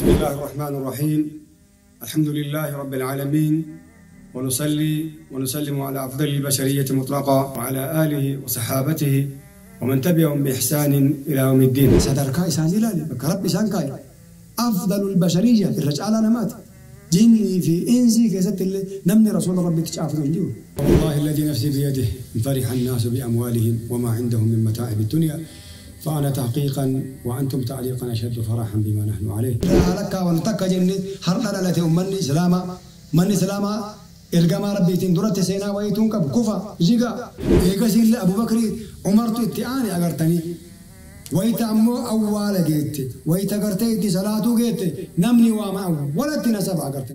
بسم الله الرحمن الرحيم. الحمد لله رب العالمين، ونصلي ونسلم على أفضل البشرية مطلقا وعلى آله وصحابته ومن تبعهم بإحسان إلى يوم الدين. Sadarkaa isaanii ilaali, bakka Rabbi isaan kaa'e. أفضل البشرية irra caalaa namaati. Jinnii fi insii keessatti illee namni rasuula Rabbitti caafatu hin jiru. والله الذي نفسي بيده إن فرح الناس بأموالهم وما عندهم من متاعب الدنيا فأنا تحقيقا وأنتم تعليقا أشد فرحا بما نحن عليه. Lakkaa takka jenne har'a dhalate ummanni Islaamaa. Manni Islaamaa ergamaa Rabbiitiin duratti seenaa wayiituun qabu kufa jiga. Eegasiillee Abubakrii Umartu itti aane agartanii. Wayita ammoo awwaala geette, wayita gartee itti salaatuu geette, namni waama awwalatti nasaba agarte.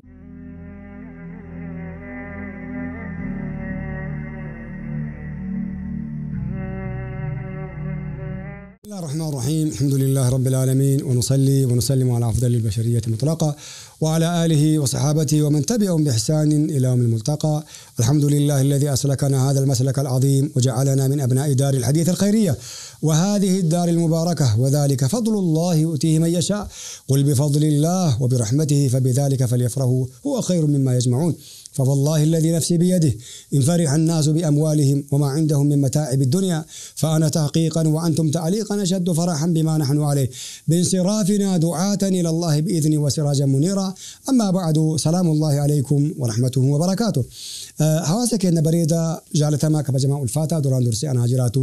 بسم الله الرحمن الرحيم. الحمد لله رب العالمين، ونصلي ونسلم على أفضل البشرية مطلقا وعلى آله وصحابته ومن تبعهم بإحسان إلى يوم الملتقى. الحمد لله الذي أسلكنا هذا المسلك العظيم وجعلنا من أبناء دار الحديث الخيرية وهذه الدار المباركة، وذلك فضل الله يؤتيه من يشاء. قل بفضل الله وبرحمته فبذلك فليفرحوا هو خير مما يجمعون. فوالله الذي نفسي بيده إن فرح الناس بأموالهم وما عندهم من متاعب الدنيا فأنا تحقيقا وأنتم تعليقا أشد فرحا بما نحن عليه بانصرافنا دعاة إلى الله بإذنه وسراجا منيرا. أما بعد، سلام الله عليكم ورحمته وبركاته. Hawaasa keenya bareedaa jaalatamaa kabajamaa ulfaataa, duraan dursee anaa jiraatu,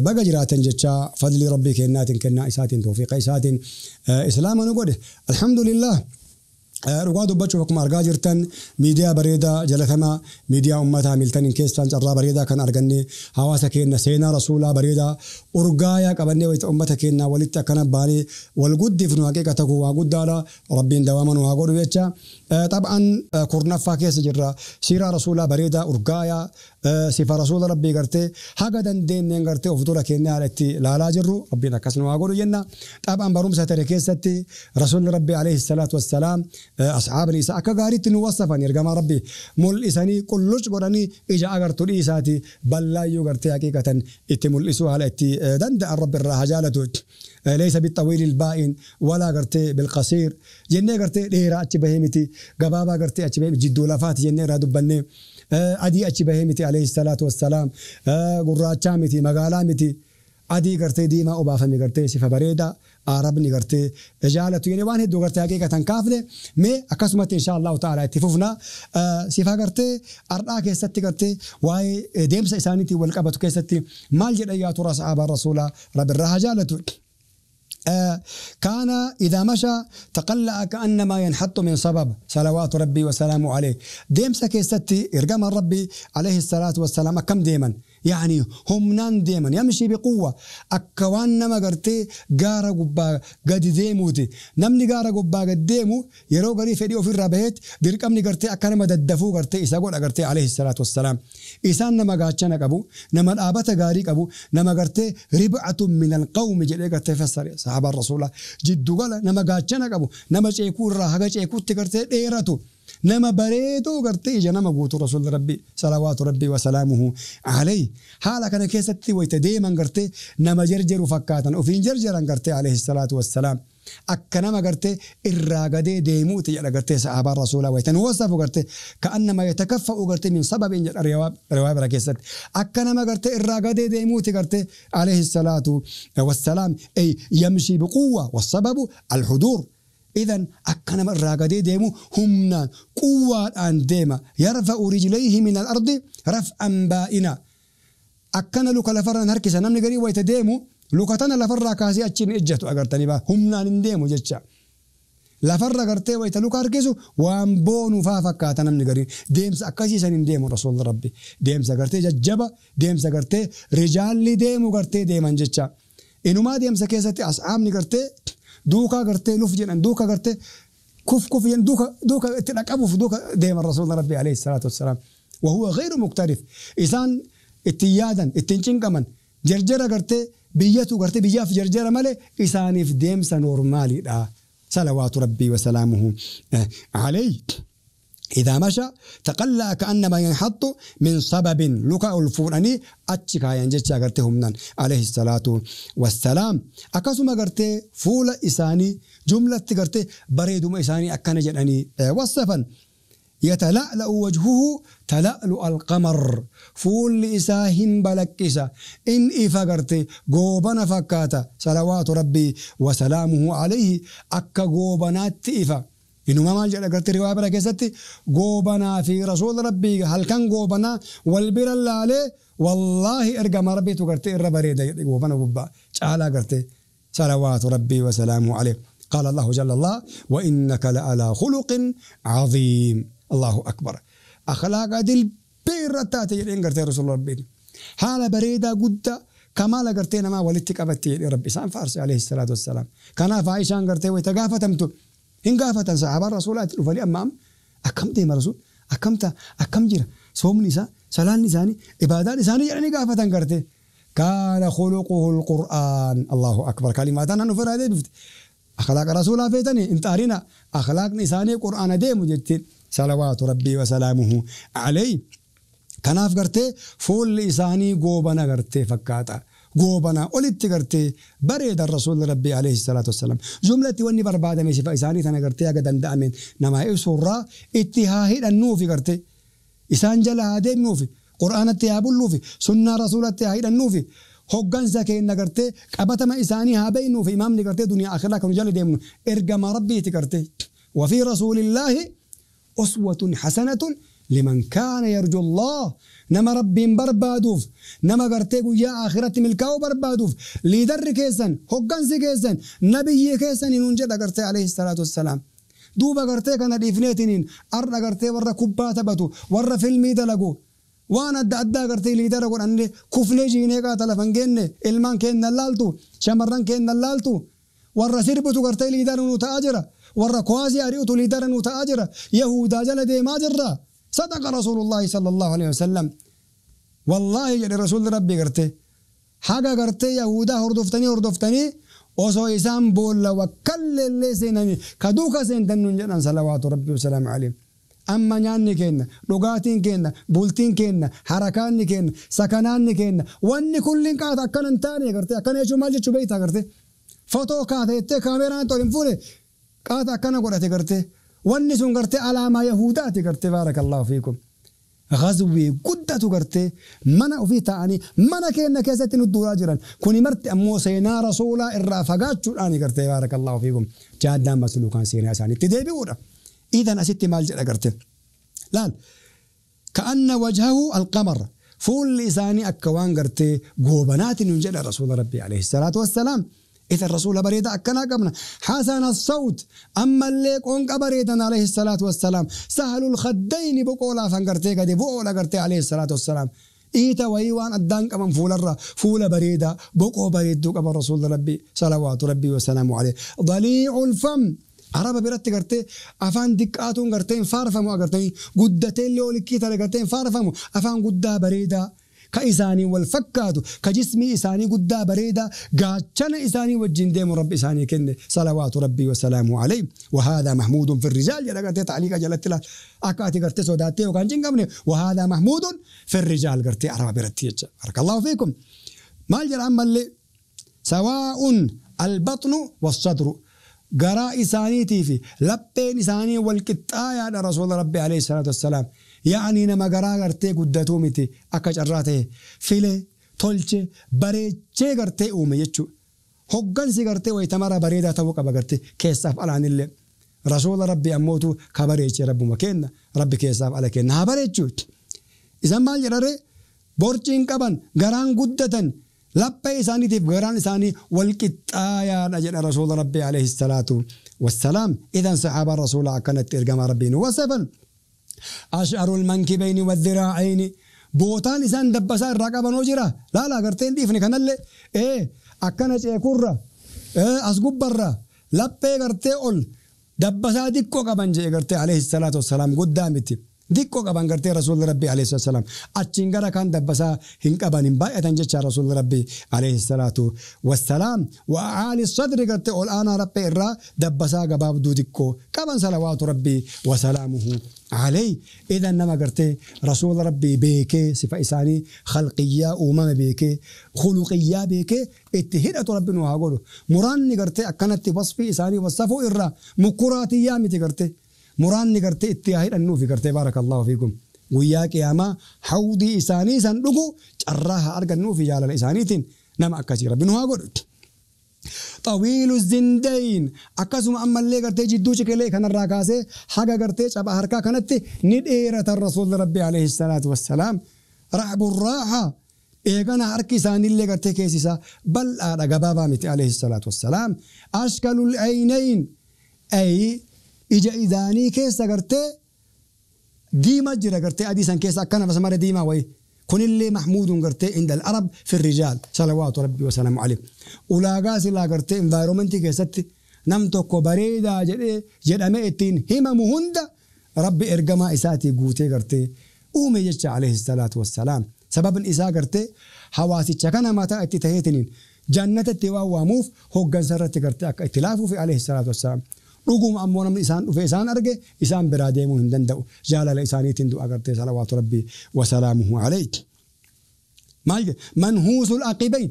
baga jiraatan jecha. Fadli Rabbii kennaatiin, kennaa isaatiin, tawfiiqa isaatiin Islaama nu godhe, alhamdulillah. Dhugaa dubbachuuf, akkuma argaa jirtan, miidiyaa bareedaa jalatamaa, miidiyaa uummataa miltaniin keessaan carraa bareedaa kan arganne, hawaasa keenya seenaa rasuulaa bareedaa urgaayaa qabannee wayita uummata keenya walitti akkana baanee wal guddifnu haqiiqa tokko waa guddaadha. Rabbiin dawaama nu haa godhu jecha. Xab'aan 10ffaa keessa jirra. Siiraa rasuulaa bareedaa urgaayaa, sifa rasuula Rabbii gartee haga dandeenyeen gartee of dura keenya haala itti ilaalaa jirru, Rabbiin akkas nu haa godhu jenna. Xab'aan barumsa tere keessatti rasuulli Rabbii alayhi salaatu wassalaam, asxaabni isaa akka gaariitti nu wasafan. Ergamaa Rabbii mul'isanii qulluc godhanii ija agartu dhiisaati ballaayyuu gartee haqiiqatan itti mul'isuu haala itti danda'an, Rabbi irraa haa jaalatu. ليس بالطويل البائن ولا gartee بالقصير jennee, gartee dheeraa achi bahee miti, gabaabaa gartee achi bahee jidduu lafaati jennee irraa dubbannee, adii achi bahee miti alayhi salaatu wassalaam, gurraachaa miti, magaalaa miti, adii gartee diimaa obaafame, gartee sifa bareedaa arabni gartee jaalatu jennee waan hedduu gartee haqiiqatan kaafne. Mee akkasumatti insha Allahu ta'ala itti fufna. Sifa gartee ardhaa keessatti gartee waa'ee deemsa isaaniitiin wal qabatu keessatti maal jedhan yaa tura sahaabaan rasuulaa, Rabbi irraa haa jaalatu? كان إذا مشى تقلع كأنما ينحط من صبب صلوات ربي وسلامه عليه. deemsa keessatti ergamaan Rabbii عليه الصلاة والسلام akkam deeman? يعني humnaan deeman, يمشي بقوة, akka waan nama gartee gaara gubbaa gadi deemuuti. Namni gaara gubbaa gadi deemu yeroo garii fedhii ofirraa baheet dirqamni gartee akka nama daddafuu gartee isa godha gartee عليه الصلاة والسلام. Isaan nama gaachana qabu, nama dhaabata gaarii qabu, nama gartee ربعة من القوم jedhee gartee fassare sahaabaan rasuulaa, jiddugala nama gaachana qabu, nama ceekuu irraa haga ceekuutti gartee dheeratu, nama bareedoo gartee ija nama guutu rasuulli Rabbi صلوات ربي وسلامه عليه. Haala kana keessatti wayita deeman gartee nama jarjaru fakkaatan, ofiin jarjaran gartee عليه الصلاة والسلام. Akka nama gartee irraa gadee deemuuti jedha gartee sahaabaan rasuulaa wayita nu wasafu, gartee كأنما يتكفأ gartee من صبب jedha riwaa bira keessatti, akka nama gartee irraa gadee deemuuti gartee عليه الصلاة والسلام, أي يمشي بقوة والصبب الحضور. إذن akka nama irraa gadee deemu humnaan quwwaadhaan deema. يرفع رجليه من الأرض رفعا بائنا, akkana luka lafarraan harkisa. Namni garii wayita deemu luka tana lafarraa kaasee achiin ejjatu agartanii baa, humnaan hin deemu jecha. Lafarra gartee wayita luka harkisu waan boonu faa fakkaata namni gariin. Deemsa akkasiisan hin deemu rasuulli Rabbi. Deemsa gartee jajjaba, deemsa gartee rijaalli deemu gartee deeman jecha. Inumaa deemsa keessatti asxaabni gartee duukaa gartee luf jedhan, duukaa gartee kuf kuf jedhan, duuka duuka itti dhaqabuuf duuka deeman rasuulli Rabbi عليه الصلاة والسلام وهو غير مكترث. Isaan ittiin yaadan, ittiin cinqaman, jarjara gartee biyyatu gartee biyyaaf jarjara malee isaaniif deemsa normaaliidha صلوات ربي وسلامه عليه. إذا مشى تقلع كأنما ينحط من صبب لك الفوراني أتشكا ينجتشا قرتهم نان عليه الصلاة والسلام. أكاسما قرتي فول إساني جملة قرتي بريدما إساني أكان جناني وصفا يتلألأ وجهه تلألؤ القمر فول إساهم بلك إسا إن إفا قرتي قوبنا فكاتا صلوات ربي وسلامه عليه أكا قوبنات إفا. إنما ما جاء قرتي رواية برا كيستي قوبنا في رسول ربي هل كان قوبنا والبر الله عليه والله إرقى ما ربي تقرتي إرى بريدة قوبنا وبا تعالى قرتي صلوات ربي وسلامه عليه. قال الله جل الله وإنك لعلى خلق عظيم. الله أكبر. أخلاق دل بيرتاتي إن قرتي رسول ربي حال بريدة قد كما لقرتينا ما ولدتك أبتي ربي سام فارس عليه الصلاة والسلام. كان فعيشان قرتي ويتقافتمتو إن قافة صحابة الرسول أتلو أمام أكم ديما رسول أكم تا أكم جرا صوم نساء صلاة نساني إبادة نساني يعني قافة قرتي كان خلقه القرآن. الله أكبر. كلماتنا نفر هذه بفت أخلاق رسول فيتني انت أرينا أخلاق نساني قرآن ديم جتين صلوات ربي وسلامه عليه. كناف قرتي فول لساني قوبنا قرتي فكاتا قوبنا قلت قرتي بريد الرسول ربي عليه الصلاة والسلام. جملة وني بربادة ميشي فإساني تنا قرتي أقدم دأمين نما إسورة اتهاهي النوفي قرتي إسان جلها ديم نوفي قرآن اتهاب اللوفي سنة رسول اتهاهي النوفي هقنسا كإن قرتي قبتما إساني هابين نوفي إمام قرتي دنيا آخرة كانوا جل ديم إرقم ربي تقرتي. وفي رسول الله أسوة حسنة لمن كان يرجو الله. نما ربي بربادوف نما قرتي يا آخرة ملكاو بربادوف ليدر كيسن هقنسي كيسن نبي كيسن ننجد قرتي عليه الصلاة والسلام. دوبا قرتي كان ديفنيتنين أرنا قرتي ورا كوبا تبتو ورا فيلمي دلقو وانا أدى قرتي ليدر قول أني كفني جيني قاتل فنجيني إلمان كين نلالتو شمران كين نلالتو ورا سربتو قرتي ليدر نتاجرة ورا كوازي أريوتو ليدر نتاجرة يهودا جلدي ماجرة. صدق رسول الله صلى الله عليه وسلم. والله جل رسول ربي قرتي حاجة قرتي يهودا هردفتني هردفتني وصو إسام بولا وكل اللي سينني كدوكا سينتنون جنان صلوات ربي وسلام عليه. أما نياني كينا لغاتين كينا بولتين كينا حركاني كينا سكناني كينا واني كلين قاعد أكن تاني قرتي أكن يشو مالجي شو بيتا قرتي فوتو كاته تي كاميرا تولين فولي قاعد أكن قرتي قرتي واني سون قرتي على ما يهوداتي قرتي. بارك الله فيكم. غزوي قدتو قرتي منا وفي تاني منا كينا كيستي ندورا جيران كوني مرت أمو سينا رسولا الرافقات شو أني قرتي. بارك الله فيكم. جادنا مسلوكان سينا ساني تدي بورا. إذا أستي مال جرا قرتي لا كأن وجهه القمر فول لساني أكوان قرتي قوبنات نجل رسول ربي عليه الصلاة والسلام. إذا الرسول بريدة أكنا قبنا حسن الصوت أما اللي قنق بريدا عليه الصلاة والسلام سهل الخدين بقولا فنقرتي قد بقولا قرتي عليه الصلاة والسلام. إيتا ويوان الدنك من فول الرا فول بريدة بقو بريدو قبل رسول ربي صلوات ربي وسلامه عليه. ضليع الفم عربة برت قرتي أفان دكاتون قرتين فارفمو قرتين قدتين لولكيتا قرتين فارفمو أفان قدا بريدة كإساني والفكاتو كجسمي إساني قدا بريدة قاتشنا إساني والجنديم رب إساني كن صلوات ربي وسلامه عليه. وهذا محمود في الرجال جل قرتي تعليق جلت له أكاتي قرتي سوداتي وكان جنقمني وهذا محمود في الرجال قرتي عربة برتي. بارك الله فيكم. ما الجرى أما اللي سواء البطن والصدر قراء إساني في لبين إساني والكتايا رسول ربي عليه الصلاة والسلام. يعني نما قراء قرتي قدتو متي أكاج الراته فيلي تولشي بريتشي قرتي أومي يتشو هقنسي قرتي ويتمرى بريدة توقع بقرتي كيساف على اللي رسول ربي أموتو كبريتشي ربو مكينا ربي كيساف على كينا بريتشو. إذا ما الجراري بورچين قبن قران قدتن لبي إساني تيف قران إساني والكتايا نجل رسول ربي عليه الصلاة والسلام. إذا صحابة الرسول كانت إرقام ربي وصفا أشعر المنكبين والذراعين بوتان إسان دبسان رقبا نوجرة لا لا قرتين ديفني كان اللي إيه أكنا كرة إيه أسقب برا لبي قرتي أول دبسا ديكو قبن جي قرتي عليه الصلاة والسلام قدامتي Diqqoo qaban gartee rasuulli rabbii alayhi salaam achiin gara kan dabbasaa hin qaban hin baay'atan jecha rasuulli rabbii alayhi salaatu wassalaam wa aali sadri gartee ol aanaa raphee irraa dabbasaa gabaabduu diqqoo qaban salawaatu rabbii wasalaamuhu alayhi. Idan nama gartee rasuula rabbii beekee sifa isaanii khalqiyyaa uumama beekee khuluqiyyaa beekee itti hidhatu rabbi nu haa godhu. Muraanni gartee akkanatti wasfii isaanii wasafuu irraa mukuraatiyyaa miti gartee. Muraanni gartee itti haa hidhannuufi gartee baarakallahu fiikum. Guyyaa qiyaamaa hawdii isaanii san dhugu carraa haa argannuufi jaalala isaaniitiin nama akkasii rabbi nu haa godhu. Xawiilu zindayn akkasuma ammallee gartee jidduu ciqilee kanarraa kaasee haga gartee caba harkaa kanatti ni dheeratan rasuulli rabbi alayhi salaatu wassalaam. Raxbu raaxa eegana harki isaaniillee gartee keessi isaa bal'aadha gabaabaa miti alayhi salaatu wassalaam. Ashkalul aynayn ay ija isaanii keessa gartee diimaa jira gartee adii san keessa akkana basmara diimaa wayi. Kunillee mahmuudun gartee inda al-arab fi rijaal salawaatu rabbi wasalaamu alayhi. Ulaagaa silaa gartee envaayiroomentii keessatti nam tokko bareedaa jedhee jedhamee ittiin himamu hunda rabbi ergamaa isaatii guutee gartee uume jecha alayhi salaatu wassalaam. Sababni isaa gartee hawaasicha kana mataa itti taheetiniin jannata itti waan waamuuf hoggansa irratti gartee akka itti laafuufi alayhi salaatu wassalaam. Dhuguma ammoo namni isaan dhufe isaan arge isaan biraa deemuu hin danda'u. Jaalala isaaniitiin du'a gartee salawaatu rabbii wasalaamuhu alayhi. Maal jedhe? Manhuusul aqibayn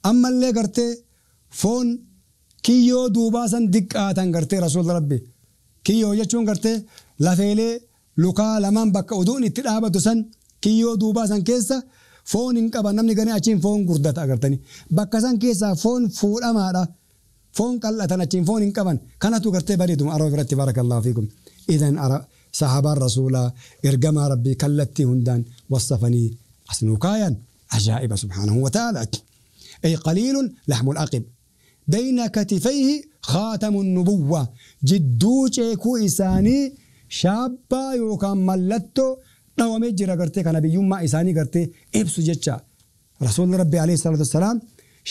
ammallee gartee foon kiyyoo duubaa san diqqaatan gartee rasuulli rabbi. Kiyyoo jechuun gartee lafeelee lukaa lamaan bakka oduun itti dhaabatu san kiyyoo duubaa san keessa foon hin qaban namni ganee achiin foon gurdata agartanii. Bakka san keessaa foon fuudhamaadha. Foon qal'atan achiin foon hin qaban kanatu gartee bareeduma araba biratti baarakallahu fiikum. Idan sahaabaan rasuulaa ergamaa rabbii kallattii hundaan wasafanii as nuu kaayan ajaa'iba subhaanahu wa ta'ala. Ay qaliilun laxmul aqib bayna katifayhi khaatamu nubuwwa jidduu ceekuu isaanii shaabbaa yookaan mallattoo dhawamee jira gartee kana biyyummaa isaanii gartee ibsu jecha. Rasuulli rabbii alayhi salaatu wassalaam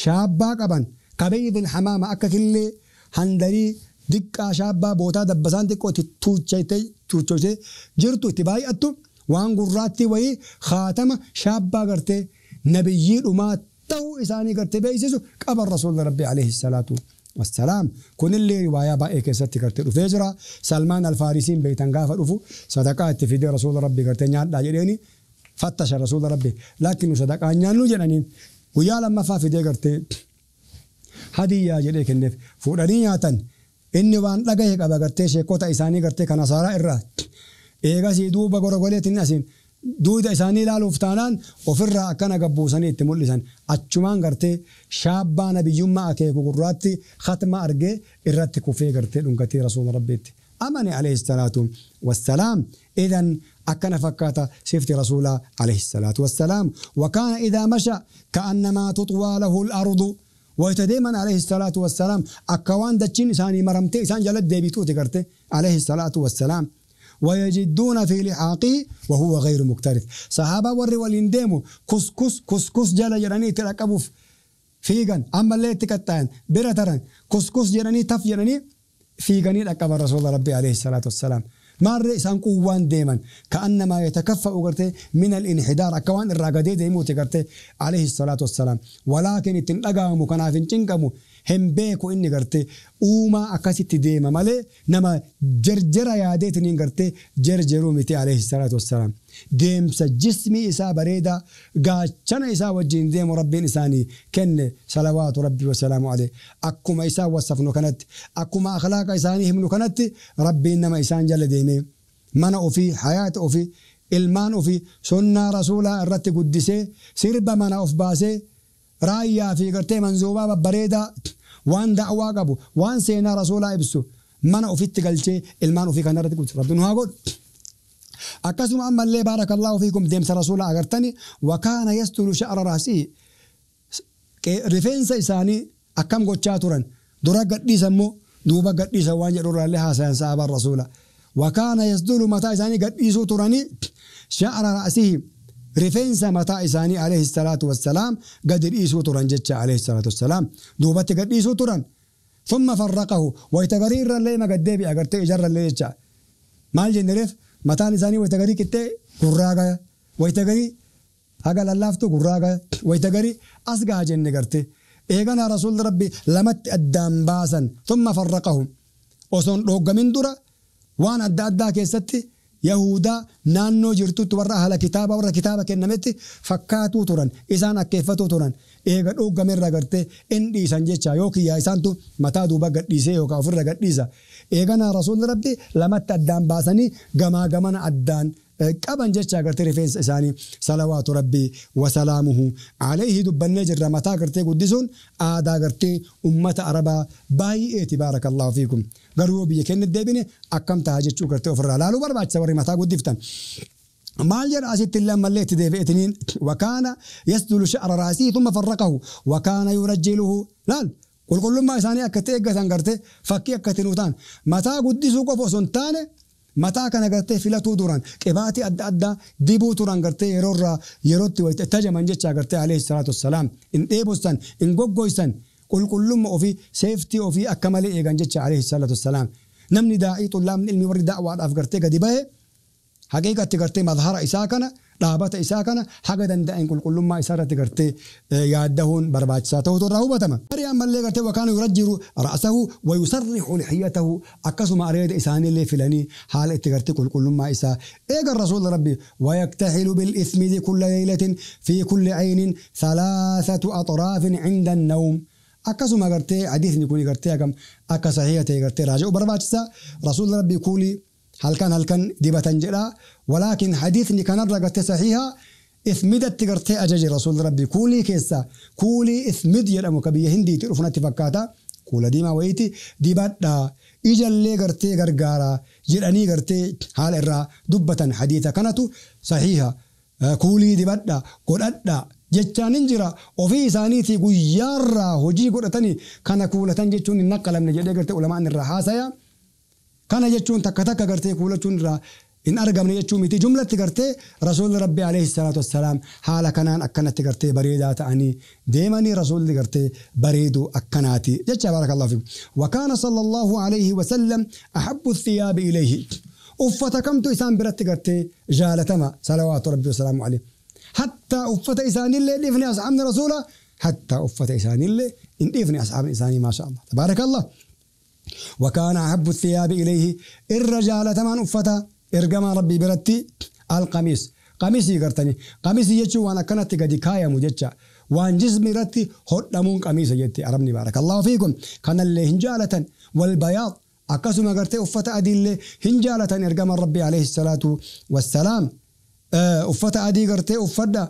shaabbaa qaban kabeeyyi hamaama akka killee handarii diqqaa shaabbaa bootaa dabbasaan xiqqoo itti tuuchaytee jirtu itti baay'attu waan gurraatti wayii khaatama shaabbaa gartee nabiyyii dhumaa ta'uu isaanii gartee beeksisu qaban rasuulli rabbi alayhi salaatu wassalaam. Kunillee riwaayaa baay'ee keessatti gartee dhufee jira. Salmaan Alfaarisiin beeytan gaafa dhufu sadaqaa itti fidee rasuula rabbi gartee nyaadhaa jedheeni fattasha rasuula rabbi laakiin nu sadaqaa nyaannu jedhaniin guyyaa lammaffaa fidee gartee hadiyyaa jedhee kenneef fuudhanii nyaatan. Inni waan dhagahe qaba gartee sheekota isaanii gartee kan asaaraa irraa eegasii duuba gorogoleetiin asiin duuda isaanii ilaaluuf taanaan ofirraa akkana gabbuusanii itti mul'isan achumaan gartee shaabbaa nabiyyummaa akeeku gurraatti khatma argee irratti kufee gartee dhungatee rasuula rabbiitti amane alayhi salaatu wassalaam. Idan akkana fakkaata sifti rasuulaa alayhi salaatu wassalaam. Wakaana idaa masha ka'annamaa tutwaa lahu al-ardu ويتديمن عليه الصلاة والسلام أكوان دتشين إساني مرمتي إسان جلد ديبيتو تقرتي عليه الصلاة والسلام. ويجدون في لحاقه وهو غير مكترث. صحابة وري والإنديمو كس كس كس كس جل جراني تركبوا فيغن أما اللي تكتان برترن كس كس جراني تف جراني فيغني ركب الرسول ربي عليه الصلاة والسلام. ما الرئيسان قوان ديما كأنما يتكفأ قرتي من الانحدار أكوان الراقدي ديموتي قرتي عليه الصلاة والسلام. ولكن اتنقامو كنافين چنقامو هم بيكو إني قرتي أوما أكاسيت ديما مالي نما جرجر ياديتنين قرتي جرجرو متي عليه الصلاة والسلام. ديمس جسمي إسا بريدا قاچنا إسا وجين ديمو ربين إساني كن صلوات ربي وسلامه عليه. أكما إسا وصفنو كانت أكما أخلاق إساني همنو كانت ربي إنما إسان جل ديمي mana ofii hayaata ofii ilmaan ofii sunnaa rasuulaa irratti guddisee sirba mana of baasee raayyaa fi gartee manzuubaa babbareedaa waan da'waa qabu waan seenaa rasuulaa ibsu mana ofitti galchee ilmaan ofii kana irratti guddisu rabbi nu haa godhu. Akkasuma ammallee baarakallahu fiikum deemsa rasuulaa agartani wakaana yasturu sha'ra raasii rifeensa isaanii akkam gochaa turan dura gadhiisa immoo duuba gadhiisa waan jedhu irraallee haasayan sahaabaan rasuulaa. وكان يسدل متى إساني قد إيسو تراني شعر رأسه رفنس متى إساني عليه الصلاة والسلام قد إيسو تران جتش عليه الصلاة والسلام دوبت قد إيسو تران ثم فرقه ويتغرير اللي ما قد ديبي أقرت إجر اللي جتش مال جنرف Mataan isaanii wayita garii qixxee gurraa gaya. Wayita garii haga lallaaftuu gurraa gaya. Wayita garii as gaha jenne gartee. Eeganaa rasuulli rabbi lamatti addaan baasan thumma farraqahum. Osoon dhooggamin dura waan adda addaa keessatti Yahudaa naannoo jirtutti warra ahla kitaaba warra kitaaba kennametti fakkaatuu turan isaan akkeeffatuu turan eega dhooggamerra gartee in dhiisan jecha yoo kiyyaa isaantu mataa duuba gadhiisee yookaan ofirra gadhiisa. Eeganaa rasuulli rabbi lamatti addaan baasanii gamaa gamana addaan qaban jecha gartee rifeensa isaanii salawaatu rabbii wasalaamuhu alayhi dubbannee jirra mataa gartee guddisuun aadaa gartee ummata arabaa baay'eeti baarakallahu fiikum garuu biyya keenya deebine akkam ta'a jechuu gartee ofirraa laaluu barbaachisa warri mataa guddiftan. Maal jedha asitti illee ammallee itti deebi'etiniin wakaana yasdulu sha'ra raasii thumma farraqahu wakaana yurajjiluhu laal qulqullummaa isaanii akka itti eeggatan gartee fakkii akka itti nuu ta'an mataa guddisuu qofa osoo hin taane mataa kana gartee filatuu turan qibaatii adda addaa dibuu turan gartee yeroorraa yerootti wayita tajaman jecha gartee alayhi salaatu wassalaam in dheebossan in goggoysan qulqullummaa ofii seeftii ofii akka malee eegan jecha alayhi salaatu wassalaam namni daa'ii xullaamni ilmi warri da'waadhaaf gartee gadi bahe haqiiqatti gartee mazhara isaa kana dhaabata isaa kana haga danda'een qulqullummaa isaa irratti gartee yaaddahuun barbaachisaa ta'utu irraa hubatama. Marii ammallee gartee wakaana yurajjiru ra'sahu wa yusarrihu lixiyatahu akkasuma areeda isaaniillee filanii haala itti gartee qulqullummaa isaa eegan rasuulli rabbi wayaktaxilu bil'ismidi kulla leeylatin fi kulli caynin thalathatu axraafin cinda annawm. Akkasuma gartee hadiisni kun gartee hagam akka sahiha ta'e gartee raaja'u barbaachisaa rasuulli rabbi kuulii halkan halkan dibatan jedha walaakin hadiisni kanarra gartee sahiha ismidatti gartee ajaje rasuulli rabbi kuulii keessa kuulii ismid jedhamu ka biyya hindiitti dhufu natti fakkaata kuula diimaa wayiiti dibadhaa ijallee gartee gargaara jedhanii gartee haala irraa dubbatan hadiisa kanatu sahiha kuulii dibadhaa godhadhaa jechaan hin jira ofii isaaniitii guyyaarraa hojii godhatanii kana kuulatan jechuun hin naqqalamne jedhee gartee ulamaan irraa haasaya. Kana jechuun takka takka gartee kuulachuun irraa hin argamne jechuu miti jumlatti gartee rasuulli rabbi alayhi salaatu wassalaam haala kanaan akkanatti gartee bareedaa ta'anii deemanii rasuulli gartee bareedu akkanaati jecha baarakallahu fiikum. Wakaana sallallahu alayhi wasallam ahabbu thiyaabi ilayhi uffata kamtu isaan biratti gartee jaalatama salawaatu rabbi wasalaamu alayhi hatta uffata isaanillee dhiifne asxaabni rasuula hatta uffata isaanillee hin dhiifne asxaabni isaanii maasha Allah tabaarakallah. وكان أحب الثياب إليه الرجال تمان أفتا إرجما ربي برتي القميص قميصي قرتني قميصي يجو وانا كانت قد كايا مجتشا وان جسمي رتي هدمون قميص يجتي أرمني بارك الله فيكم كان اللي هنجالة والبياض أكسما قرتي أفتا أدي اللي هنجالة إرجما ربي عليه الصلاة والسلام أفتا أدي قرتي أفتا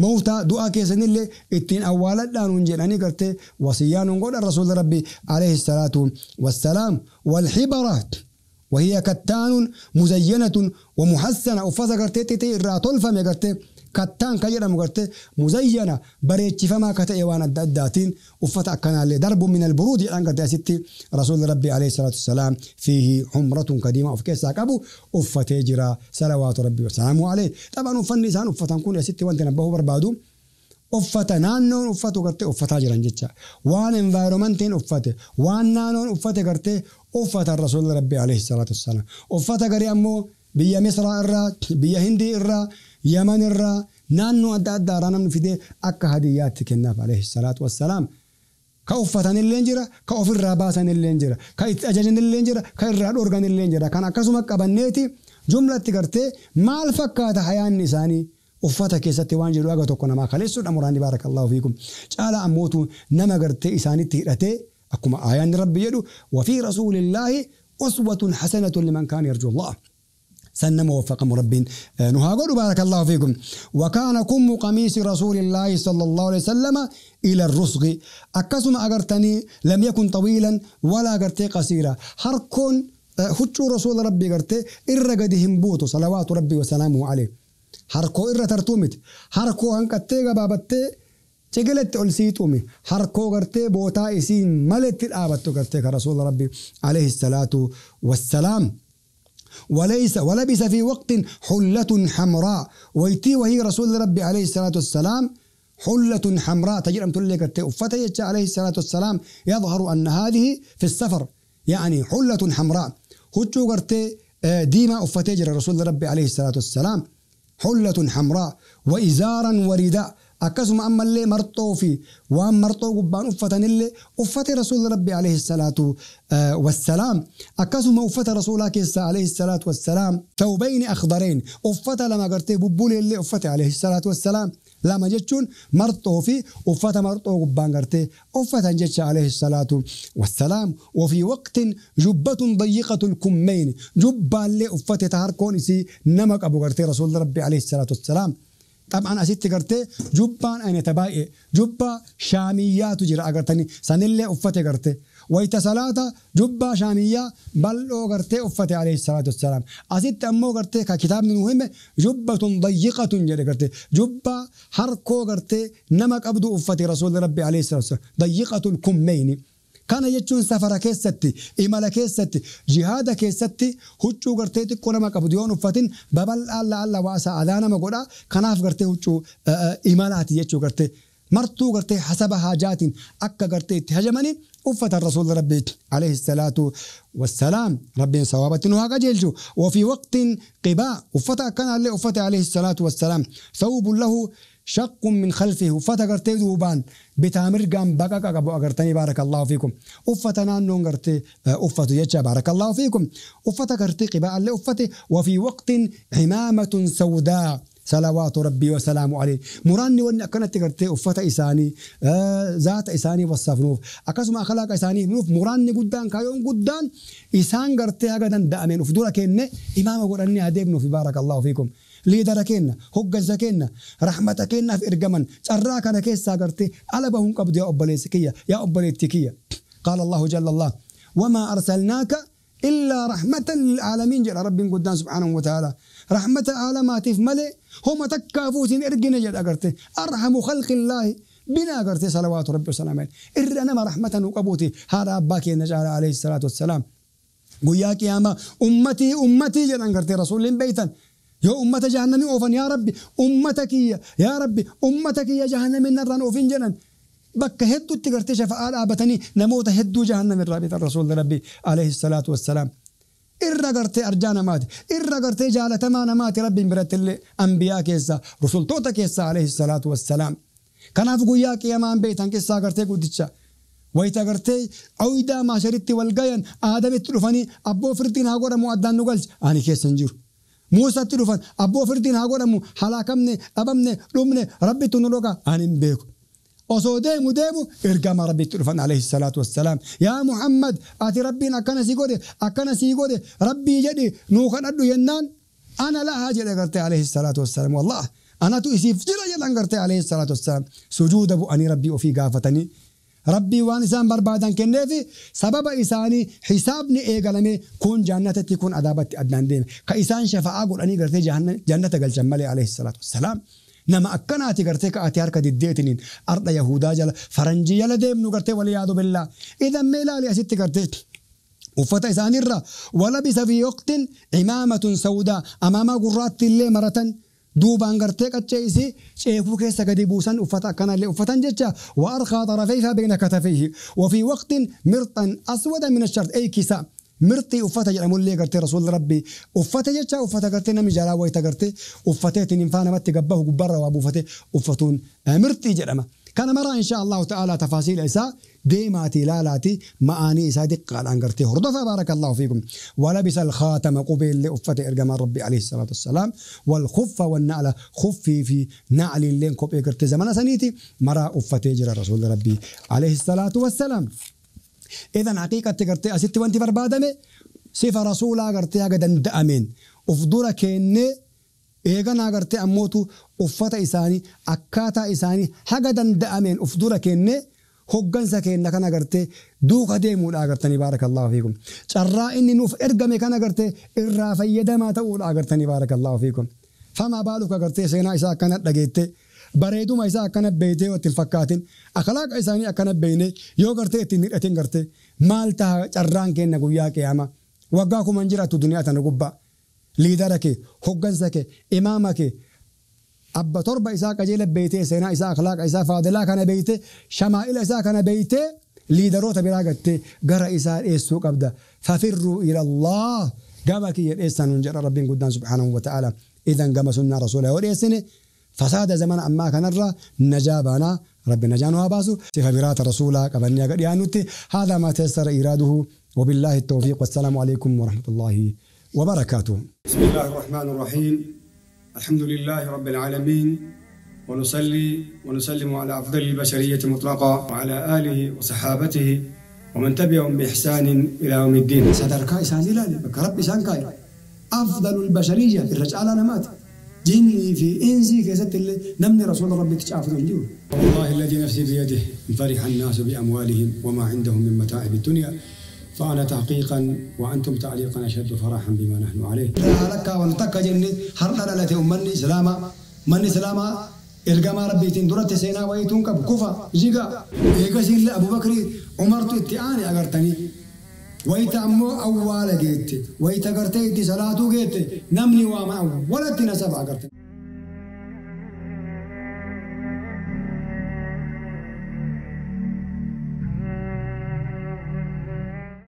موتا دعاء كيسن اللي اتين أولا دانون جناني قرتي وصيان قول الرسول ربي عليه الصلاة والسلام والحبرة وهي كتان مزينة ومحسنة أفتا قرتي تتي الراتول فمي قرتي كتان كجرم قرتي مزينة بريتش فما كتئوان الداتين أفتا أكنا اللي درب من البرود يلان قرتي ستي رسول ربي عليه الصلاة والسلام فيه حمرة قديمة أف كيسا كابو أفتي جرا صلوات ربي وسلامه عليه طبعا أفني سان أفتا نكون يا ستي وانت نبهو بربادو uffata naannoon uffatu gartee uffataa jiran jecha waan envaayiroomantiin uffate waan naannoon uffate gartee uffata rasuulli rabbi alayhi salaatu wassalaam uffata garii ammoo biyya misraa irraa biyya hindii irraa yaman irraa naannoo adda addaa irraa namni fidee akka hadiyyaatti kennaaf alayhi salaatu wassalaam ka uffatan illee jira ka ofirraa baasan illee jira ka itti ajajan illee jira ka irraa dhorgan illee jira kan akkasuma qabanneeti jumlatti gartee maal fakkaata hayaanni isaanii uffata keessatti waan jedhu aga tokko namaa kaleessuudha muraanni baarakallahu fiikum caala ammootu nama gartee isaanitti hidhatee akkuma aayaanni rabbi jedhu wafii rasuulillaahi uswatun hasanatun liman kaana yarju Allah سنم وفقم ربين نهاجر بارك الله فيكم وكان كم قميص رسول الله صلى الله عليه وسلم إلى الرسغ أكسم أجرتني لم يكن طويلا ولا أجرتي قصيرا هركون هجو رسول ربي أجرتي إرقدهم بوتو صلوات ربي وسلامه عليه harkoo irra tartuu miti harkoo hanqattee gabaabattee cigiletti ol siituu miti harkoo gartee bootaa isiin maletti dhaabattu gartee ka rasuula rabbi alayhi salaatu wassalaam. وليس ولبس في وقت حلة حمراء ويتي وهي رسول ربي عليه الصلاة والسلام حلة حمراء تجرم تلك أفتي عليه الصلاة والسلام يظهر أن هذه في السفر يعني حلة حمراء هجو غرتي ديما أفتجر رسول ربي عليه الصلاة والسلام حلة حمراء وإزارا ورداء أكسم أما اللي مرطو في وأم مرطو قبان أفتن اللي أفت رسول ربي عليه الصلاة والسلام أكسم أفت رسولك عليه الصلاة والسلام ثوبين أخضرين أفت لما قرتي ببولي اللي أفت عليه الصلاة والسلام لما جتشون مرطو في أفت مرطو قبان قرتي أفت جتش عليه الصلاة والسلام وفي وقت جبة ضيقة الكمين جبة اللي أفت تهركون سي نمك أبو قرتي رسول ربي عليه الصلاة والسلام طبعا أسيت قرتي جبان أين تبايع جبة شامية تجرى أقرتني سنلي أفتي قرتي ويتسلاتا جبة شامية بل أقرتي أفتي عليه الصلاة والسلام أسيت أمو قرتي ككتاب مهم جبة ضيقة جرى قرتي جبة حركو قرتي نمك أبدو أفتي رسول ربي عليه الصلاة والسلام ضيقة الكمين كان يجون سفر كيستي إمال كيستي جهاد كيستي هجو قرتي تكون ما كبديون وفتن ببل الله الله واسع أذانا ما قولا كناف قرتي هجو إمالات يجو قرتي مرتو قرتي حسب حاجات أكا قرتي تهجمني أفت الرسول ربي عليه الصلاة والسلام ربي صوابة نوها جلجو وفي وقت قباء أفت كان اللي أفت عليه الصلاة والسلام ثوب له شق من خلفه وفتقرتي دوبان بتامر قام بقى قبو أقرتني بارك الله فيكم أفتنا نونغرتي أفتو يجا بارك الله فيكم أفتقرتي قباء اللي أفتي وفي وقت عمامة سوداء صلوات ربي وسلامه عليه مراني وان كانت تقرتي أفت إساني ذات إساني والصفنوف أكسم أخلاق إساني منوف مراني قدان كايون قدان إسان قرتي أقدان دأمين أفدورا كأنه إمام قراني هديبنو في بارك الله فيكم ليدر كينا هوجز كينا رحمة كينا في إرجمن تراك أنا كيس ساقرتي على بهم قبض يا أبليسكية يا أبليتكية قال الله جل الله وما أرسلناك إلا رحمة للعالمين جل رب قدام سبحانه وتعالى رحمة عالمات في ملء هم تكافوتين إرجنا جل أقرتي أرحم خلق الله بنا أقرتي صلوات ربي وسلامه إرنا ما رحمة وقبوتي هذا أباكي نجعل عليه الصلاة والسلام وياك يا ما أمتي أمتي جل أقرتي رسول بيتا يا أمة جهنم أوفن يا ربي أمتك يا ربي أمتك يا جهنم النار أوفن جنن بك هدو تقرتي شفاء آبتني نموت هدو جهنم الرابط الرسول ربي عليه الصلاة والسلام إرقرتي أرجانا مات إرقرتي جالة ما مات ربي برت اللي أنبياء كيسا رسول توتا كيسا عليه الصلاة والسلام كان أفقو ياك يا مان بيتان كيسا قرتي قدتشا ويتقرتي عويدا ما شريتي والقيان آدم التلفاني أبو فردين هاقورا مؤدان نقلش أنا كيسا نجور موسى تلفان أبو فردين هاقورا حلاكمني أبمني لمني ربي تنروكا أنا بيكو osoo deemu deemu ergama rabbiitti dhufan alayhi salaatu wassalaam yaa Muhammad ati rabbiin akkana sii godhe akkana sii godhe rabbii jedhi nuu kadhadhu jennaan ana lahaa jedhe gartee alayhi salaatu wassalaam wallah anatu isiif jira jedhan gartee alayhi salaatu wassalaam sujuuda bu'anii rabbii ofii gaafatanii rabbii waan isaan barbaadan kenneefi sababa isaanii hisaabni eegalame kun jannatatti kun adaabatti addaan deeme ka isaan shafa'aa godhanii gartee jannata galchan malee alayhi salaatu wassalaam نما أكناتي قرتي كأتي هركة الديتنين أرض يهودا جل فرنجي يلا ديم نقرتي والعياذ بالله إذا ميلالي أستي قرتي وفتا إسان الرا ولبس في وقت عمامة سوداء أمام قرات اللي مرة دوبان قرتي كتشيسي شيفو كيسا قد بوسن وفتا كان اللي وفتا جتشا وأرخى طرفيها بين كتفيه وفي وقت مرطا أسود من الشرط أي كساء مرتي uffata jedhamullee gartee rasuulli rabbii uffata jecha uffata gartee namni jalaa wayita gartee uffateetiin hinfaa namatti gabbahu gubbarra waa buufate uffatuun mirtii jedhama. Kana maraa insha Allahu ta'ala tafaasiila isaa deemaatii ilaalaati ma'aanii isaa diqqaadhaan gartee hordofa baarakallahu fiikum. Walabisa alkhaatama qubeellee uffate ergamaan rabbii alayhi salaatu wassalaam walkhuffa wanna'ala khuffii fi na'aliilleen kophee gartee zamana saniiti maraa uffatee jira rasuulli rabbii alayhi salaatu wassalaam. إذن حقيقة قرتي أستي وانت بربادمي صفة رسولا قرتي أقدن دأمين أفضل كأني إيغانا قرتي أموتو أفتا إساني أكاتا إساني حقدن دأمين أفضل كأني هقنسا كأننا كان قرتي دوغ ديمون أقرتني بارك الله فيكم شرا إني نوف إرقمي كان قرتي إرا فيدا ما تقول أقرتني بارك الله فيكم فما بالك قرتي سينا إسا كانت لقيتي bareeduma isaa akkana beeytee watti hin fakkaatin akhlaaqa isaanii akkana beeyne yoo gartee ittiin hidhatin gartee maal taha carraan kenna guyyaa qiyaama waggaa kuman jiraattu duniyaa tana gubbaa liidara kee hoggansa kee imaama kee abba torba isaa qajeela beeytee seenaa isaa akhlaaqa isaa faadilaa kana beeytee shamaa'ila isaa kana beeytee liidaroota biraa gattee gara isaa dhiyeessuu qabda fafirruu ila Allah Gama kiyya dheessaa nuun jedha Rabbiin guddaan subhaanahu wa ta'ala. Idan gama sunnaa rasuulaa yoo dheessine fasaada zamana ammaa kanarraa najaa baanaa. Rabbi najaa nu haa baasu. Sifa biraata rasuulaa qabannee haga dhiyaannutti haadha maa tayassara iraaduhu وبالله التوفيق والسلام عليكم ورحمة الله وبركاته. بسم الله الرحمن الرحيم. الحمد لله رب العالمين ونصلي ونسلم على أفضل البشرية مطلقا وعلى آله وصحابته ومن تبعهم بإحسان إلى يوم الدين. صدرك إسان بك رب إسان كاي أفضل البشرية الرجال أنا مات جني في إنسي كيست اللي نمني رسول ربي تشافر الجو. والله الذي نفسي بيده فرح الناس بأموالهم وما عندهم من متاعب الدنيا فأنا تحقيقا وأنتم تعليقا أشد فرحا بما نحن عليه. لك ونتك جني هرنا التي أمني سلاما مني سلاما إرجما ربي درت سينا ويتون كب كفا جيجا إيجاسيل أبو بكر عمر تتعاني أجرتني ويتعمو أول جيت ويتجرتي صلاته جيت نمني وما أولت نسب أجرتني.